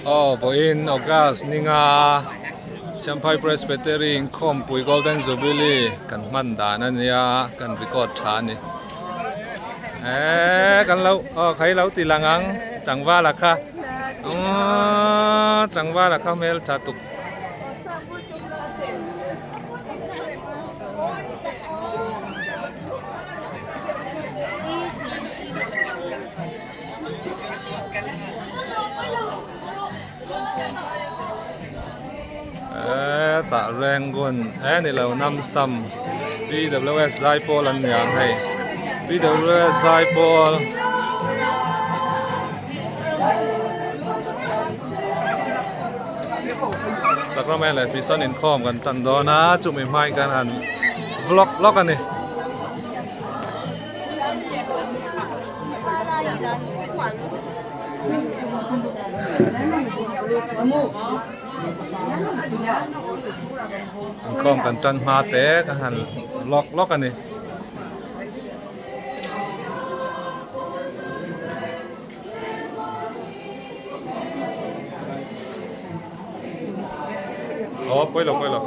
Aw vawiin August ninga Champhai Presbytery inkhawmpui Golden Jubilee kan hman dan a nia kan record tha a ni. Eee kan lo aw kha hi lo ti lang ang tlangvala kha aww tlangvala kha hmel tha tuk. Eee tah Rangoon e ni lo Namsam PWS Zaipawl an ni ang hei PWS Zaipawl Sacrament leh Bison inkhawm kan tan dawn a chumi hmain kan han vlog lawk a ni. Inkhawm kan tan hma te ka han lawk lawk a ni. Aw pawi lo pawi lo.